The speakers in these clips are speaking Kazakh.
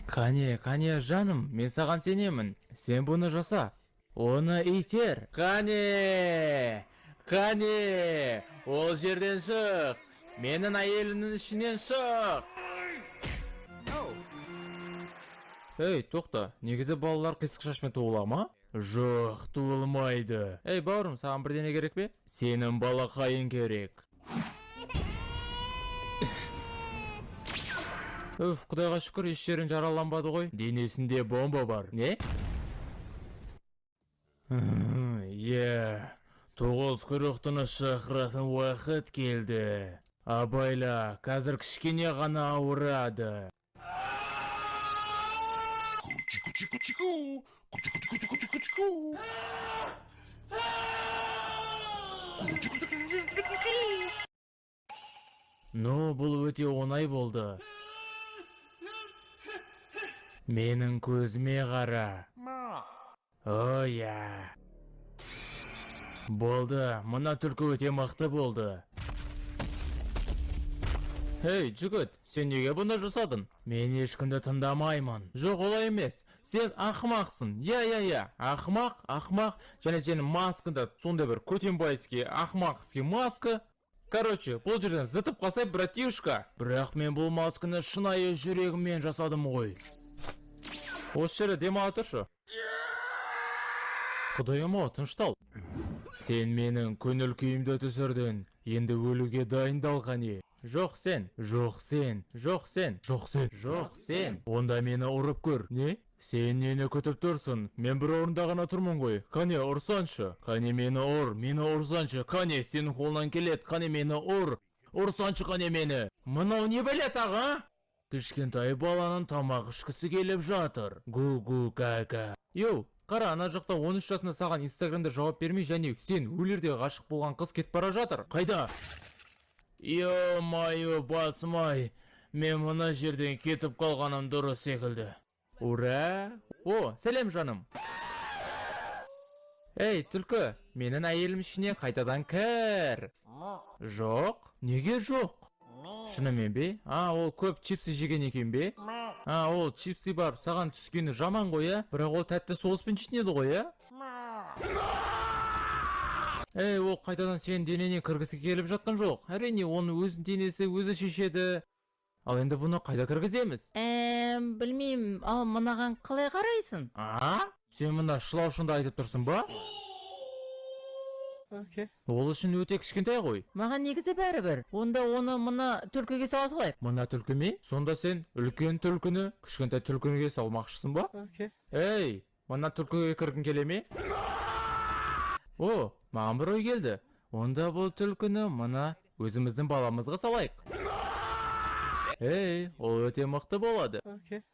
Қане, қане, жаным, мен саған сенемін. Сен бұны жаса. Оны итер. Қане! Қане! Ол жерден шық! Менің әйелімнің ішінен шық! Ей, тоқта, негізі балалар қисық шашпен туыла ма? Жоқ, туылмайды. Ей, бауырым, саған бірдеңе керек пе? Сенің балақайың керек. Үф, құдайға шүкір, еш жерің жараланбады ғой. Денесінде бомба бар. Не? Иә, тоғыз құйрықтыны шақыратын уақыт келді. Абайла, қазір кішкене ғана ауырады. Чику-чику-чику. Кучу-кучу-кучу-кучу-кучу. Кучу-кучу-кучу-кучу. Ну, бұл өте оңай болды. Менің көзіме қара. О, иә. Болды, мына түлкі өте мықты болды. Ей, жігіт, сен неге бұны жасадың? Мен ешкімді тыңдамаймын. Жоқ, олай емес. Сен ақымақсың. Иә, иә, иә. Ақымақ, ақымақ. Және сенің маскаңда сондай бір көтенбайский, ақымақский маска. Короче, бұл жерден зытып қалсай, братишка. Бірақ мен бұл масканы шынайы жүрегіммен жасадым ғой. Осы жерде демала тұршы. Құдайым-ау, тыныштал. Сен менің көңіл күйімді түсірдің. Енді өлуге дайындал, қане. Жоқ сен, жоқ сен, жоқ сен, жоқ сен, жоқ сен. Онда мені ұрып көр. Не? Сен нені күтіп тұрсың? Мен бір орында ғана тұрмын ғой. Қане, ұрсаншы. Қане, мені ұр, мені ұрсаншы. Қане, сенің қолыңнан келеді. Қане, мені ұр. Ұрсаншы, қане мені. Мынау не бәле тағы, а? Кішкентай баланың тамақ ішкісі келіп жатыр. Гу-гу га-га. Йоу, қара, ана жақта 13 жасында саған Инстаграмда жауап бермей және сен өлерде ғашық болған қыз кетіп бара жатыр. Қайда? Ё-моё, басым-ай. Мен мына жерден кетіп қалғаным дұрыс секілді. Ура! О, сәлем, жаным. Ей, түлкі, менің әйелім ішіне қайтадан кір. Жоқ, неге жоқ? Шынымен бе? А, ол көп чипсы жеген екен бе? А, ол чипсы барып саған түскені жаман ғой, ә? Бірақ ол тәтті соуспен жейтін еді ғой, ә? Ей, ол қайтадан сенің денеңе кіргісі келіп жатқан жоқ. Әрине, оны өзінің денесі өзі шешеді. Ал енді бұны қайда кіргіземіз? Білмеймін, ал мынаған қалай қарайсың? А? Сен мына шылаушынды айтып тұрсың ба? Ол үшін өте кішкентай ғой. Маған негізі бәрібір. Онда оны мына түлкіге сала салайық. Мына түлкі ме? Сонда сен үлкен түлкіні кішкентай түлкіге салмақшысың ба? Ей, мына түлкіге кіргің келе ме? О, маған бір ой келді. Онда бұл түлкіні мына өзіміздің баламызға салайық. Ей, ол өте мықты болады.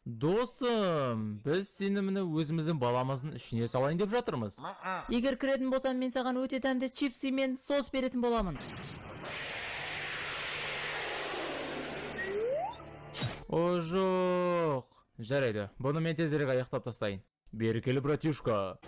Досым, біз сені міне өзіміздің баламыздың ішіне салайын деп жатырмыз. Егер кіретін болсаң, мен саған өте дәмді чипсы мен соус беретін боламын. О, жоқ. Жарайды, бұны мен тезірек аяқтап тастайын. Бері кел, братишка.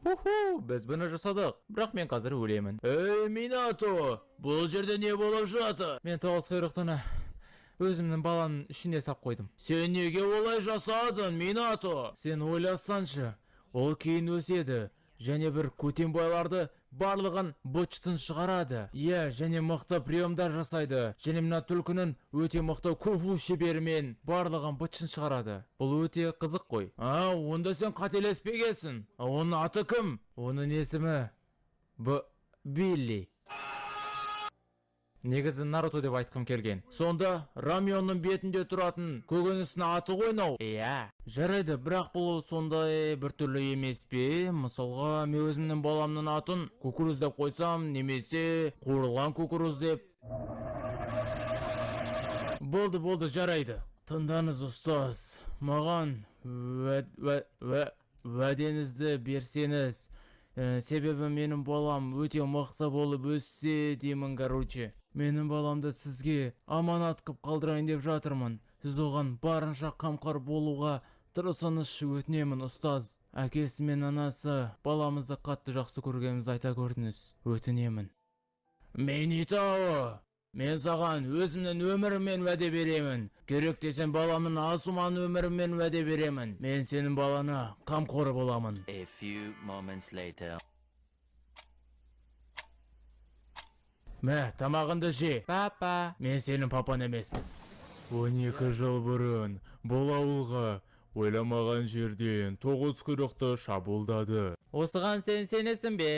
Уху, біз бұны жасадық. Бірақ мен қазір өлемін. Ей, Минато, бұл жерде не болып жатыр? Мен тоғыз құйрықтыны өзімнің баламның ішіне сап қойдым. Сен неге олай жасадың, Минато? Сен ойласаңшы, ол кейін өседі және бір көтенбайларды барлығын быт-шытын шығарады. Иә, және мықты приемдар жасайды. Және мына түлкінің өте мықты кунг-фу шеберімен барлығын быт-шытын шығарады. Бұл өте қызық қой. А, онда сен қателеспегенсің. А оның аты кім? Оның есімі Б Билли. Негізі Наруто деп айтқым келген. Сонда Рамионның бетінде тұратын көкөністің аты ғой мынау. Иә. Жарайды, бірақ бұл сондай біртүрлі емес пе? Мысалға, мен өзімнің баламның атын кукуруз деп қойсам, немесе қуырылған кукуруз деп. Болды, болды, жарайды. Тыңдаңыз, ұстаз. Маған уәдеңізді берсеңіз. Себебі менің балам өте мықты болып өссе деймін, короче. Менің баламды сізге аманат қып қалдырайын деп жатырмын. Сіз оған барынша қамқор болуға Тырысыңызшы, өтінемін, ұстаз. Әкесі мен анасы баламызды қатты жақсы көргенімізді айта көрдіңіз. Өтінемін. Менитао, мен саған өзімнің өміріммен уәде беремін. Керек десең, баламның Асуманың өмірімен уәде беремін. Мен сенің балана қамқор боламын. A few moments later. Мә, тамағыңды же. Папа. Мен сенің папан емеспін. 12 жыл бұрын бұл ауылға ойламаған жерден тоғыз құйрықты шабуылдады. Осыған сен сенесің бе?